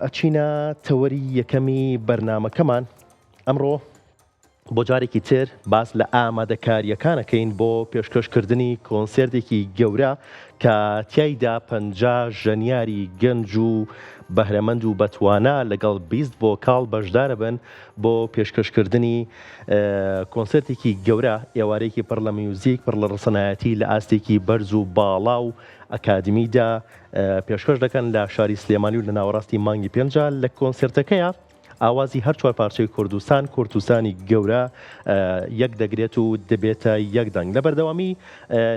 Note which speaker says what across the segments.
Speaker 1: ئەچینە تەوەری یەکەمی بەرنامەکەمان ئەمڕۆ بۆ جارێکی تر باس لە ئامادەکارییەکان ئەکەین بۆ پێشکەشکردنی کۆنسێرتێکی گەورە کە تیایدا 50 ژەنیاری گەنج و بەهرەمەند و بەتوانا لەگەڵ 20 ڤۆکاڵ بەشدارەبن بۆ پێشکەشکردنی کۆنسێرتێکی گەورە ئێوارەیەکی پڕ لە میوزیک پڕ لە ڕەسەنایەتی لە ئاستێکی بەرز و باڵا و ئەکادمیدا پێشکەش دەکەن لە شاری سلێمانی و لە ناوەڕاستی مانگی پێنجا لە کۆنسێرتەکەیا ئاوازی هەر چوار پارچەی کوردستان، کوردستانی گەورە یەک دەگرێت و دەبێتە یەک دەنگ. لە بەردەوامی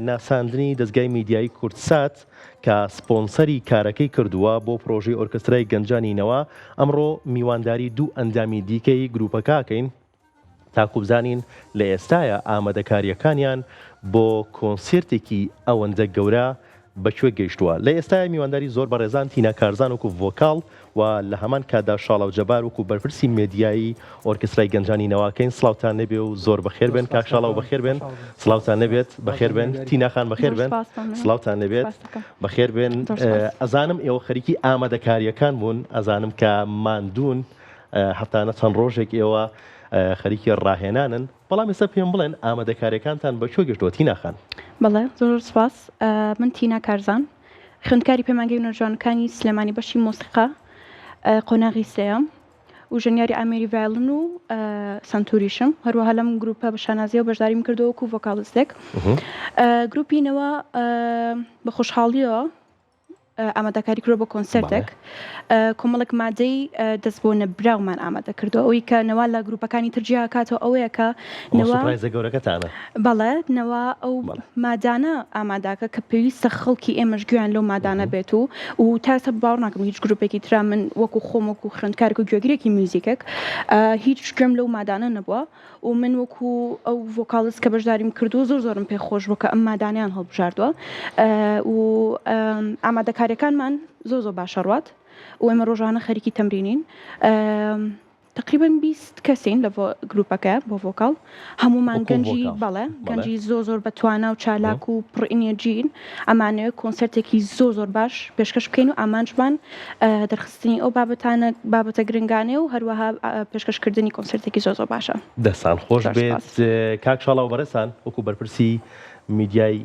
Speaker 1: ناساندنی دەزگای میدیایی کوردسات کە سپۆنسەری کارەکەی کردووە بۆ پرۆژەی ئۆرکسترای گەنجانی نەوا، ئەمڕۆ میوانداری دوو ئەندامی دیکەی گروپەکە ئەکەین. تاکو بزانین لە ئێستایا ئامادەکارییەکانیان بۆ کۆنسێرتێکی ئەوەندە گەورە بە کوێ گەیشتووە. لە ئێستایا میوانداری زۆر بەڕێزان تینا کارزان وەکو ڤۆکاڵ و لە هەمان کاتدا شاڵاو جەبار وەکو بەرپرسی مێدیایی ئۆرکسترای گەنجانی نەواکەین. سڵاوتان لێبێ و زۆر بەخێر بێن. کاک شاڵاو بەخێر بێن. سڵاوتان لێبێت. بەخێر بێن. تینا خان بەخێر بێن. سڵاوتان لێبێت. بەخێر بێن. ئەزانم ئێوە خەریکی ئامادەکارییەکان بوون. ئەزانم کە ماندوون. هەفتانە چەند ڕۆژێک ئێوە خەریکی ڕاهێنانن، بەڵام ئێستا پێم بڵێن ئامادەکاریەکانتان بە کوێ گەشتووە تینا خان؟
Speaker 2: بەڵێ زۆر زۆر سوپاس من تینا کارزان خوێندکاری پەیمانگەی هونەرجوانەکانی سلێمانی بەشی مۆسیقا قۆناغی سێیەم و ژەنیاری ئامێری ڤایڵن و سەنتوریشم هەروەها لەم گروپە بە شانازیەوە بەشداریم کردووە وەکو ڤۆکاڵستێک گروپی نەوە بە خۆشحاڵیەوە ئامادەکاری کردوە بۆ کۆنسێرتێک کۆمەڵێک مادەی دەست بۆ نەبراومان ئامادە کردووە ئەوەی کە نەوا لە گروپەکانی تر جیاکاتەوە ئەوەیە کە
Speaker 1: نەوا surprise ە گەورەکەتانە
Speaker 2: بەڵێ نەوا ئەو مادانە ئاماداکە کە پێویستە خەڵکی ئێمەش گوێیان لەو مادانە بێت و و تا ئێستا باوەڕ ناکەم هیچ گروپێکی ترا من وەکو خۆم وەکو خوێندکارێک و گوێگرێکی میوزیکێک هیچ گوێم لەو مادانە نەبووە و من وەکو ئەو ڤۆکاڵست کە بەشداریم کردووە زۆر زۆرم پێ خۆش بوو کە ئەم مادانەیان هەڵبژاردووە و ئامادەکاریەکانمان زۆر زۆر باشە ڕوات و ئێمە ڕۆژانە خەریکی تەمرینین تقریبا 20 کەسین لە گروپەکە بۆ ڤۆکاڵ هەمومان گەنجی بەڵێ گەنجی زۆر زۆر بەتوانا و چالاک و پڕ ئینێرجین ئەمانەوێت کۆنسرتێکی زۆر زۆر باش پێشکەش بکەین و ئامانجمان دەرخستنی ئەو بابەتانە بابەتە گرنگانەیە و هەروەها پێشکەشکردنی کۆنسێرتێکی زۆر زۆر باشە.
Speaker 1: دەستان خۆش بێت کاک شاڵاو بەڕێزتان وەکو بەرپرسی میدیای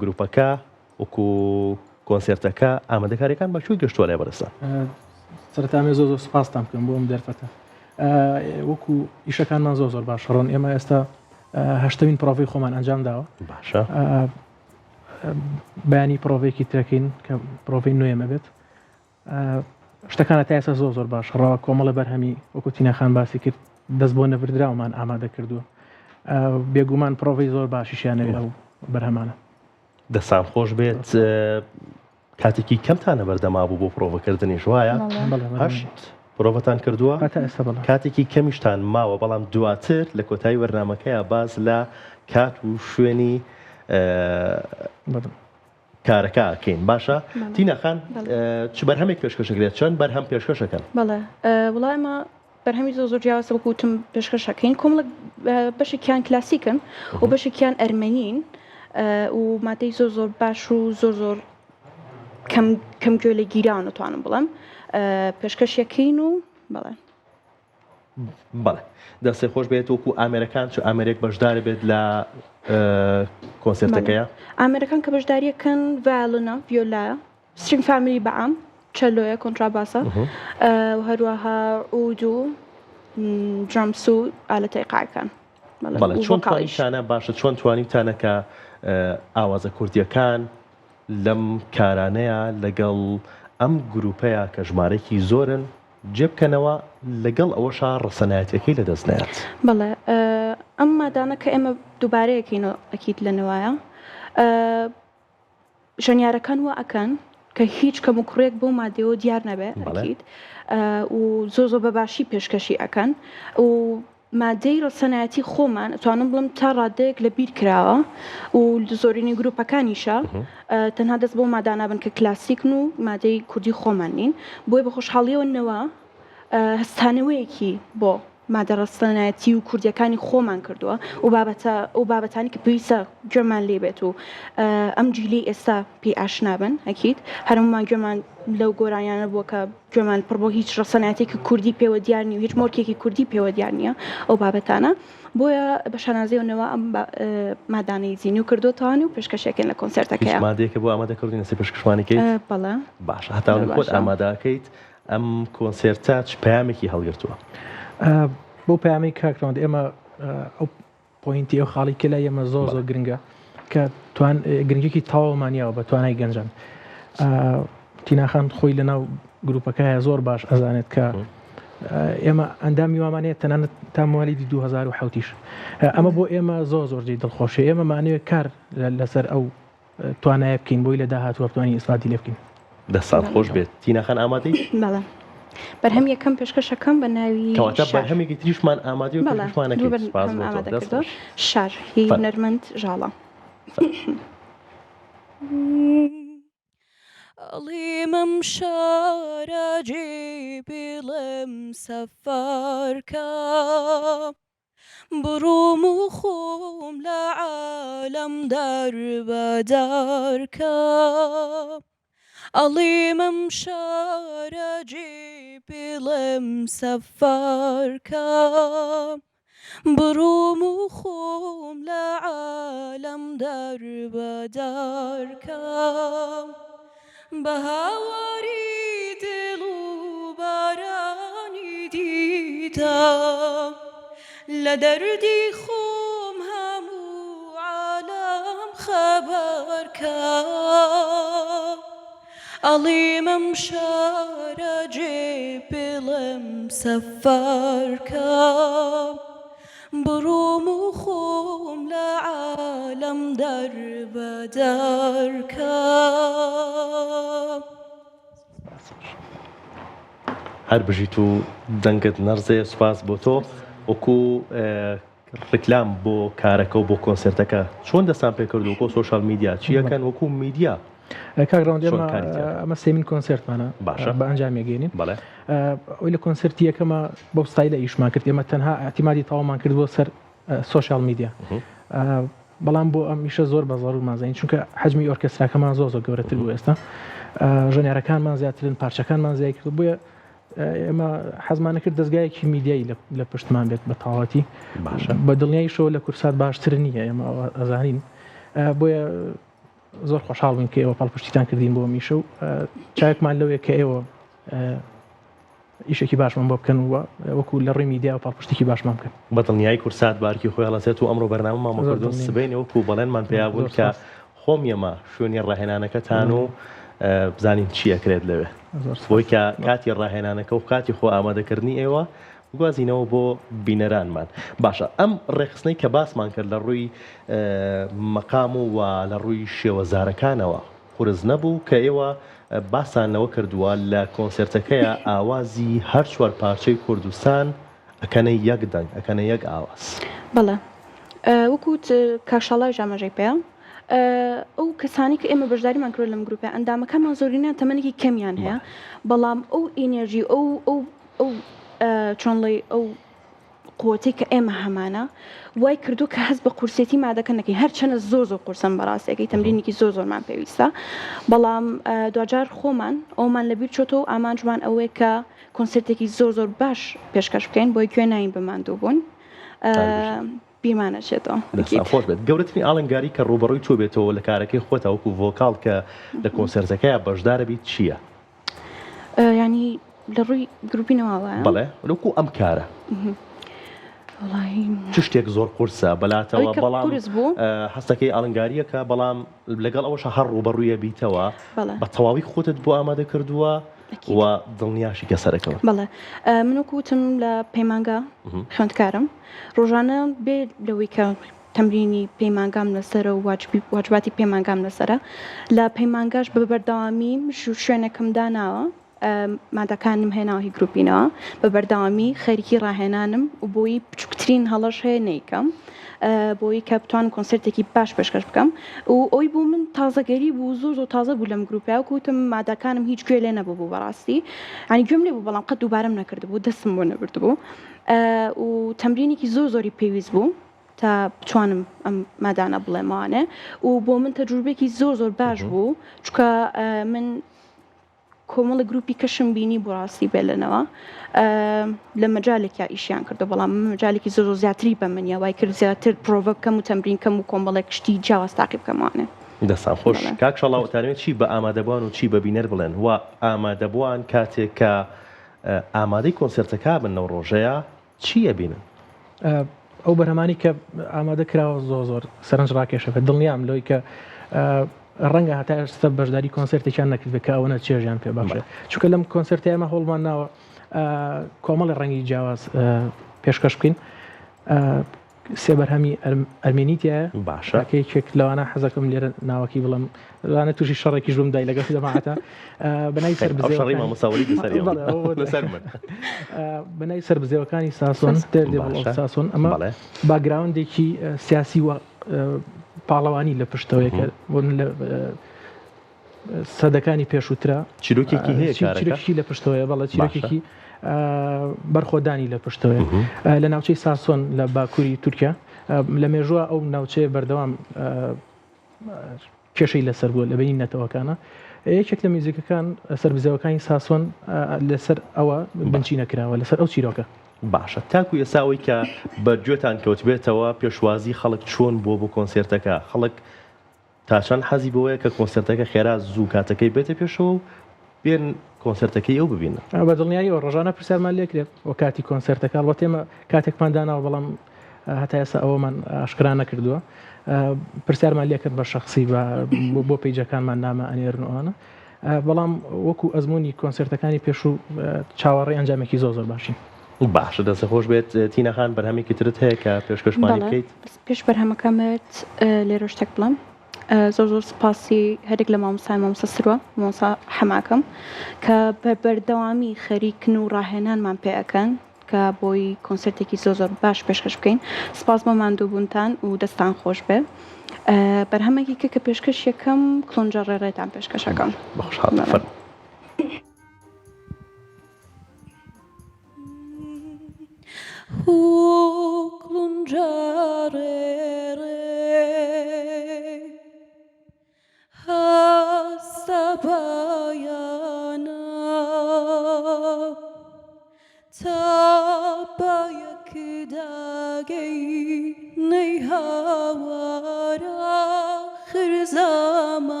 Speaker 1: گروپەکە وەکو کۆنسێرتەکە ئامادەکاریەکان بە کوێ گەشتووە لای بەڕێزتان؟
Speaker 3: سەرەتا ئەمەوێ زۆر زۆر سوپاستان بکەم بۆ ئەم دەرفەتە وەکو ئیشەکانمان زۆر زۆر باش ڕۆن ئێمە ئێستا هەشتەمین پرۆڤەی خۆمان ئەنجام داوە
Speaker 1: باشە
Speaker 3: بەیانی پرۆڤێکی ترەکەین کە پرۆڤەی نوێمە بێت شتەکانە تا ئێستا زۆر زۆر باش ڕەوە کۆمەڵە بەرهەمی وەکو تینا خان باسی کرد دەست بۆ نەبردراومان ئامادە کردووە بێگومان پرۆڤەی زۆر باشیشیان نەوێت ئەو بەرهەمانە.
Speaker 1: دەستان خۆش بێت کاتێکی کەمتان لەبەردەما بوو بۆ پرۆڤەکردنیش وایە هەشت پرۆڤەتان کردووە کاتێکی کەمیشتان ماوە بەڵام دواتر لە کۆتایی بەرنمەکەیا باز لە کات و شوێنی کارەکە ئەکەین باشە تینا خان چ بەرهەمێک پێشکەش ئەکرێت چەند بەرهەم پێشکەش ئەکەن؟
Speaker 2: بەڵێ وڵا ئێمە بەرهەمی زۆر زۆر جیاواز وەکو وتم پێشکەش ئەکەین کۆمەڵێک بەشێکیان کلاسیکن و بەشێکیان ئەرمەنین و مادەی زۆر زۆر باش و زۆر زۆر کەم کەم گوێ لێ گیراون ئەتوانم بڵێم پێشکەش یەکەین و بەڵێ
Speaker 1: بەڵێ دەستێ خۆش بێت وەکو ئامێرەکان چ ئامێرێک بەشدار بێت لە کۆنسێرتەکەیە؟
Speaker 2: ئامێرەکان کە بەشداریەکەن ڤایۆلنە، ڤیۆلایە، string family بەعام، چەلۆیە، کۆنتراباسە و هەروەها عود و drums و ئالەتە ئیقاعەکان.
Speaker 1: بەڵێ چۆن توانیتانە باشە چۆن توانیتانە کە ئاوازە کوردیەکان لەم کارانەیە لەگەڵ ئەم گروپەیە کە ژمارەیەکی زۆرن جێ بکەنەوە، لەگەڵ ئەوەشا ڕەسەنایەتیەکەی لەدەست نەیات.
Speaker 2: بەڵێ ئەم مادانە کە ئێمە دووبارەیەکەینەوە ئەکید لە نەوایە ژەنیارەکان وا ئەکەن کە هیچ کەم و کوڕێک بەو مادەیەوە دیار نەبێ ئەکید و زۆر زۆر بە باشی پێشکەشی ئەکەن و مادەی ڕەسەنایەتی خۆمان ئەتوانم بڵێم تا ڕادەیەک لە بیر کراوە و زۆرینەی گروپەکانیشە تەنها دەست بۆ مادانە بن کە کلاسیکن و مادەی کوردی خۆمان نین بۆیە بە خۆشحاڵیەوە نەوە هەستانەوەیەکی بۆ. مادە ڕەسەنایەتی و کوردیەکانی خۆمان کردووە و بابەتە ئەو بابەتانی کە پێویستە گوێمان لێ بێت و ئەم جیلی ئێستا پێی ئاشنا بن ئەکید هەرمومان گوێمان لەو گۆرانیانە بووە کە گوێمان پڕ بۆ هیچ ڕەسەنایەتێکی کوردی پێوە دیار نیە و هیچ مۆرکێکی کوردی پێوە دیار نییە ئەو بابەتانە بۆیە بە شانازیەوە نەوە ئەم مادانەی زینوو کردوتوان و پێشکەشێکن لە کۆنسێرتەکەی
Speaker 1: هیچ مادەیەکە بۆ ئامادە کردین ئێستا پێشکەشمانی کەیت
Speaker 2: بەڵێ
Speaker 1: باشە هەتا خۆت ئامادەکەیت ئەم کۆنسێرتە چ پەیامێکی هەڵگرتووە؟
Speaker 3: بەو پەیامەی کاک ڕەوەند ئێمە ئەو point ی ئەو خاڵی کە لای ئێمە زۆر زۆر گرنگە کە توان گرنگێکی تەواومان یاوە بە توانای گەنجان تیناخان خۆی لەناو گروپەکەیە زۆر باش ئەزانێت کە ئێمە ئەندامی وامان هەیە تەنانەت تا موالیدی 2007یش ئەمە بۆ ئێمە زۆر زۆر جێی دڵخۆشی ئێمە مانەوێت کار لەسەر ئەو توانایە بکەین بۆی لە داهاتووە بتوانین ئیسفادی لێ بکەین.
Speaker 1: دەستان خۆش بێت تینا خان ئامادەی؟
Speaker 2: بەڵێ بەرهەم یەکەم پێشکەشەکەم بە ناوی
Speaker 1: کەواتە بەرهەمێکی تریشمان ئامادەی و پێشکەشمان ئەکەیت سوپاس بۆ تۆ دەست خۆش.
Speaker 2: شار هی هونەرمەند ژاڵە. ئەڵێم شارە جێ بێڵم سەفەر کە. بڕۆم و خۆم لە عالەم دەربەدەر کەم ئەڵێم ئەم شارە جێ بێڵم سەفەر کەم بڕۆم و خۆم لە عالەم دەربەدەر کەم بە هاواری دڵ و بارانی دیدە لە دەردی خۆم هەموو عالەم خەبەر کە ئەڵێم ئەم شارە جێ بێڵم سەفەر کە بڕۆم و خۆم لە عالەم دەربەدەر کەم.
Speaker 1: هەر بژیت و دەنگت نەڕزێ سوپاس بۆ تۆ وەکو ڕیکلام بۆ کارەکە و بۆ کۆنسێرتەکە چۆن دەستان پێکرد وەکۆ سۆشیال میدیا چیەکەن وەکو میدیا
Speaker 3: کاک ڕەوەند ئێمە ئەمە سێمین کۆنسێرتمانە
Speaker 1: باشە
Speaker 3: بە ئەنجامی گەێنین
Speaker 1: بەڵێ
Speaker 3: ئەوی لە کۆنسرتی یەکەمە بەو ستایلە ئیشمان کرد ئێمە تەنها ئاعتیمادی تەواومان کرد بۆ سەر سۆشیال میدیا بەڵام بۆ ئەم ئیشە زۆر بە زەرورمان زانین چونکە حجمی ئۆرکێستراکەمان زۆر زۆر گەورەتر بوو ئێستا ژەنیارەکانمان زیاترن پارچەکانمان زیای کرد بۆیە ئێمە حەزمانە کرد دەستگایەکی میدیایی لە پشتمان بێت بە تەواوەتی
Speaker 1: باشە
Speaker 3: بە دڵنیاییشەوە لە کورسات باشتر نییە ئێمە ئەزانین بۆیە زۆر خۆشحاڵ بووین کە ئێوە پاڵپشتیتان کردین بۆ ئەم ئیشە و چاوێکمان لەوەیە کە ئێوە ئیشێکی باشمان بۆ بکەن و وەکو لە ڕووی میدیا و پاڵپشتێکی باشمان بکەن.
Speaker 1: بە دڵنیایی کورسات بە ئەرکی خۆی هەڵەسێت و ئەمڕۆ بەرنامەمان بۆ کردوون، سبەینێ وەکو بەڵێنمان پێیا بوون کە خۆم یەمە شوێنی ڕاهێنانەکەتان و بزانین چی ئەکرێت لەوێ بۆی کە کاتی ڕاهێنانەکە و کاتی خۆ ئامادەکردنی ئێوە بگوازینەوە بۆ بینەرانمان. باشە ئەم ڕێکخستنەی کە باسمان کرد لە ڕووی مەقام و وە لە ڕووی شێوەزارەکانەوە قورس نەبوو کە ئێوە باستان لەوە کردووە لە کۆنسێرتەکەیا ئاوازی هەر چوار پارچەی کوردستان ئەکەنە یەک دەنگ ئەکەنە یەک ئاواز.
Speaker 2: بەڵێ وەکو وت کاک شاڵاویش ئاماژەی پێیا ئەو کەسانەی کە ئێمە بەشداریمان کردوە لەم گروپە ئەندامەکانمان زۆرینەیان تەمەنێکی کەمیان هەیە بەڵام ئەو ئینێرژی ئەو ئەو ئەو چۆن ڵێی ئەو قوتەی کە ئێمە هەمانە وای کردو کە هەست بە قورسێتی مادەکە نەکەین هەرچەنە زۆر زۆر قورسن بەڕاستەکەی تەمرینێکی زۆر زۆرمان پێویستە بەڵام دواجار خۆمان ئەومان لەبیر چۆتەوە و ئامانجمان ئەوەیە کە کۆنسێرتێکی زۆر زۆر باش پێشکەش بکەین بۆی گوێ ناین بە ماندوو بوون بیرمانەچێتەوە.
Speaker 1: دەستان خۆش بێت گەورەترین ئاڵنگاری کە ڕووبەڕووی تۆ بێتەوە لە کارەکەی خۆتا وەکو ڤۆکاڵ کە لە کۆنسێرتەکەیا بەشدارە بیت چییە؟
Speaker 2: یانی لە ڕووی گروپی نەواوە؟
Speaker 1: بەڵێ وەکو ئەم کارە. چ شتێک زۆر قورسە بەلاتەوە بەڵام هەستەکەی ئاڵنگاریەکە بەڵام لەگەڵ ئەوەش هەر ڕووبەڕوویە بیتەوە بە تەواوی خۆتت بۆ ئامادە کردووە و دڵنیاشی کە سەرەکەون.
Speaker 2: بەڵێ من وەکو وتم لە پەیمانگا خوێندکارم ڕۆژانە بێ لەوەی کە تەمرینی پەیمانگام لەسەرە و واجبی واجباتی پەیمانگام لەسەرە لە پەیمانگاش بە بەردەوامی شوێنێکم داناوە. مادەکانم هێناوە هی گروپینەوە بە بەردەوامی خەریکی ڕاهێنانم و بۆی بچووکترین هەڵەش هەیە نەیکەم بۆی کە بتوانم کۆنسێرتێکی باش پێشکەش بکەم و ئەوی بۆ من تازەگەری بوو زۆر زۆر تازە بوو لەم گروپە و کوتم مادەکانم هیچ گوێ لێ نەبوو بوو بەڕاستی ینی گوێم لێ بوو بەڵام قەت دووبارەم نەکردبوو دەستم بۆ نەبردبوو و تەمرینێکی زۆر زۆری پێویست بوو تا بتوانم ئەم مادانە بڵێمەوانێ و بۆ من تەجروبێکی زۆر زۆر باش بوو چونکە من کۆمەڵە گروپی کەشم بینی بۆ ڕاستی بێلنەوە لە مەجالێکیا ئیشیان کردو بەڵام مەجالێکی زۆر زۆر زیاتری بە من یا وای کرد زیاتر پرۆڤە بکەم و تەمرین کەم و کۆمەڵێک شتی جیاواز تاقی بکەمەوانێ.
Speaker 1: دەستان خۆش کاک شاڵاو ئەتانەوێت چی بە ئامادەبوان و چی بە بینەر بڵێن و ئامادەبوان کاتێک کە ئامادەی کۆنسێرتەکە بن لەو ڕۆژەیا چی ئەبینن؟
Speaker 3: ئەو بەرهەمانی کە ئامادە کراوە زۆر زۆر سەرنج ڕاکێشە بێت دڵنیام لەوەی کە ڕەنگە هەتا ئێستا بەشداری کۆنسرتێکیان نەکردبێت کە ئەوەنە چێژیان پێ بەخشێت چونکە لەم کۆنسرتی ئێمە هەوڵمان ناوە کۆمەڵی ڕەنگی جیاواز پێشکەش بکەین سێ بەرهەمی ئەرمێنی تایە
Speaker 1: باشە
Speaker 3: کە یەکێک لەوانە حەزەکەم لێرە ناوەکی بڵم لەوانە تووشی شەڕێکیش بم دای لەگەڵ جەماعەتە بەناوی
Speaker 1: ئەو شەڕی
Speaker 3: سەربزێوەکانی
Speaker 1: مامۆستا وەلید لەسەر ئێوە
Speaker 3: بەڵێ ئەوە
Speaker 1: لەسەر من
Speaker 3: بەناوی سەربزێوەکانی ساسۆن Daredevil of
Speaker 1: باشە
Speaker 3: Sassoon ئەمە
Speaker 1: بەڵێ
Speaker 3: background ێکی سیاسی و پاڵەوانی لە پشتەوەیە کە بۆ من لە سەدەکانی پێشووترە
Speaker 1: چیرۆکێکی هەیە کارەکە
Speaker 3: چیرۆکێکی لە پشتەوەیە بەڵێ
Speaker 1: باشە
Speaker 3: چیرۆکێکی بەرخۆدانی لە پشتەوەیە لە ناوچەی ساسۆن لە باکووری تورکیا لە مێژووە ئەو ناوچەیە بەردەوام کێشەی لەسەر بووە لە بینی نەتەوەکانە یەکێک لە میوزیکەکان سەربزێوەکانی ساسۆن لەسەر ئەوە بنچینە کراوە لەسەر ئەو چیرۆکە.
Speaker 1: باشە تاکو ئێستا ئەوەی کە بە گوێتان کەوتبێتەوە پێشوازی خەڵک چۆن بووە بۆ کۆنسێرتەکە خەڵک تا چەند حەزی بەوەیە کە کۆنسێرتەکە خێرا زوو کاتەکەی بێتە پێشەوە و بێن کۆنسێرتەکەی ئەو ببینن؟
Speaker 3: بە دڵنیاییەوە ڕۆژانە پرسیارمان لێکرێت و کاتی کۆنسێرتەکە ئەڵبەت ئێمە کاتێکمان داناوە بەڵام هەتا ئێستا ئەوەمان ئاشکرا نەکردووە پرسیارمان لێکرد بە شخصی بۆ page ەکانمان نامە ئەنێرن ئەوانە بەڵام وەکو ئەزمموی کۆنسرتەکانی پێشوو چاوەڕێ ئەنجامێکی زۆر زۆر باشین.
Speaker 1: باشە دەست خۆش بێت تینا خان بەرهەمێکی ترت هەیە کە پێشکەشمانی بکەیت؟
Speaker 2: پێش بەرهەمەکەمت لێرە شتێک بڵێم زۆر زۆر سپاسی هەرێک لە مامۆستای مامۆستا سروە مامۆستا حەماکەم کە بە بەردەوامی خەریکن و ڕاهێنانمان پێ ئەکەن کە بۆی کۆنسێرتێکی زۆر زۆر باش پێشکەش بکەین سپاس بۆ ماندووبوونتان و دەستان خۆش بێ بەرهەمێکی کە کە پێشکەش یەکەم کڵۆنجە ڕێڕێتان پێشکەشەکەم
Speaker 1: بەخۆشحاڵ فەرموو.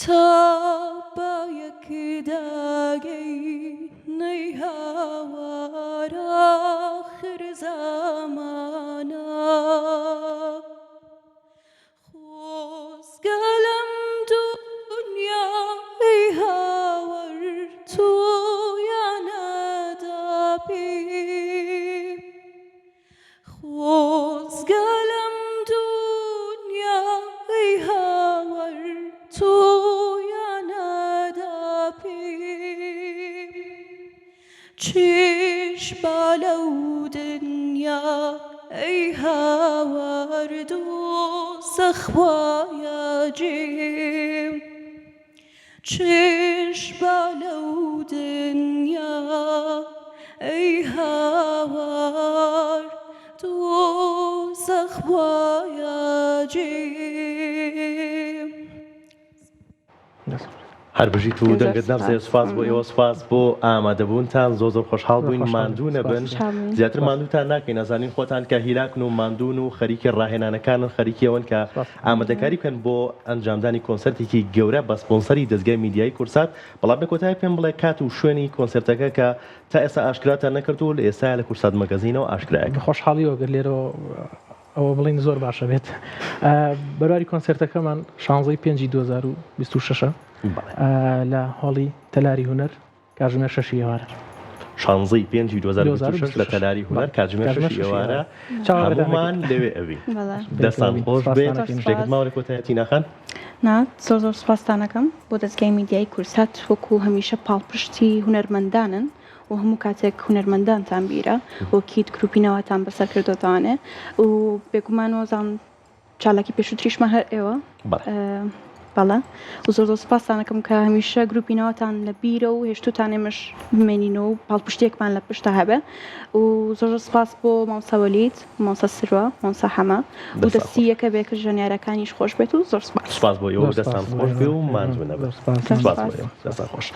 Speaker 2: تا بە یەک داگەی نەی هاوار ئاخر زەمانە خۆزگە لەم دونیا ئەی هاوار تۆیان نەدابی خۆزگە لەم دونیا ئەی هاوار تۆیان نەدا پێم چیش با لەو دنیا ئەی هاوار دۆزەخ وایە جێم. چش با لەو دنیا ئەی هاوار دۆزەخ بوایە جێم.
Speaker 1: هەر بژیت و دەنگت نەڕزێ سوپاس بۆ ئێوە سوپاس بۆ ئامادەبوونتان زۆر زۆر خۆشحاڵ بووین ماندوو نەبن زیاتر ماندووتان ناکەین ئەزانین خۆتان کە هیلاکن و ماندوون و خەریکی ڕاهێنانەکانن خەریکی ئەوەن کە ئامادەکاری بکەن بۆ ئەنجامدانی کۆنسێرتێکی گەورە بە سپۆنسەری دەزگای میدیایی کوردسات، بەڵام لە کۆتایی پێم بڵێ کات و شوێنی کۆنسێرتەکە کە تا ئێستا ئاشکراتان نەکردووە و لە ئێستایا لە کوردسات مەگەزینەوە ئاشکرایەکە.
Speaker 3: بە خۆشحاڵیەوە گەر لێرەوە ئەوە بڵێین زۆر باشە بێت. بەرواری کۆنسێرتەکەمان شانزەی پێنجی 2026 لە هۆڵی تەلاری هونەر. کاتژمێر شەشی ئێوارە.
Speaker 1: شانزەی پێنجی 2026 لە تەلاری هونەر کاتژمێر شەشی ئێوارە هەموومان لەوێ ئەبین. دەستان خۆش بێت. شتێکت ماوە لە کۆتاییە تینا خان؟
Speaker 2: نا زۆر زۆر سوپاستان ئەکەم بۆ دەزگای میدیایی کوردسات وەکو هەمیشە پاڵپشتی هونەرمەندانن و هەموو کاتێک هونەرمەندانتان بیرە و کیت گروپی نەواتان بەسەر کردۆتەوانێ و بێگومان وەزان چالاکی پێشووتریشمان هەر ئێوە بەڵێ و زۆر زۆر سپاستانەکەم کە هەمیشە گروپی نەوەتان لە بیرە و هێشتوتان ئێمەش بمێنینەوە و پاڵپشتێکمان لە پشتا هەبێ و زۆر زۆر سپاس بۆ مامۆستا وەلید مامۆستا سروە مامۆستا حەمە و دەستی یەکە بێ کە ژەنیارەکانیش خۆش بێت و زۆر سپاس
Speaker 1: سپاس بۆ ئێوە دەستان خۆش بێ و ماندوو نەبن سپاس بۆ ئێوە دەستان خۆش.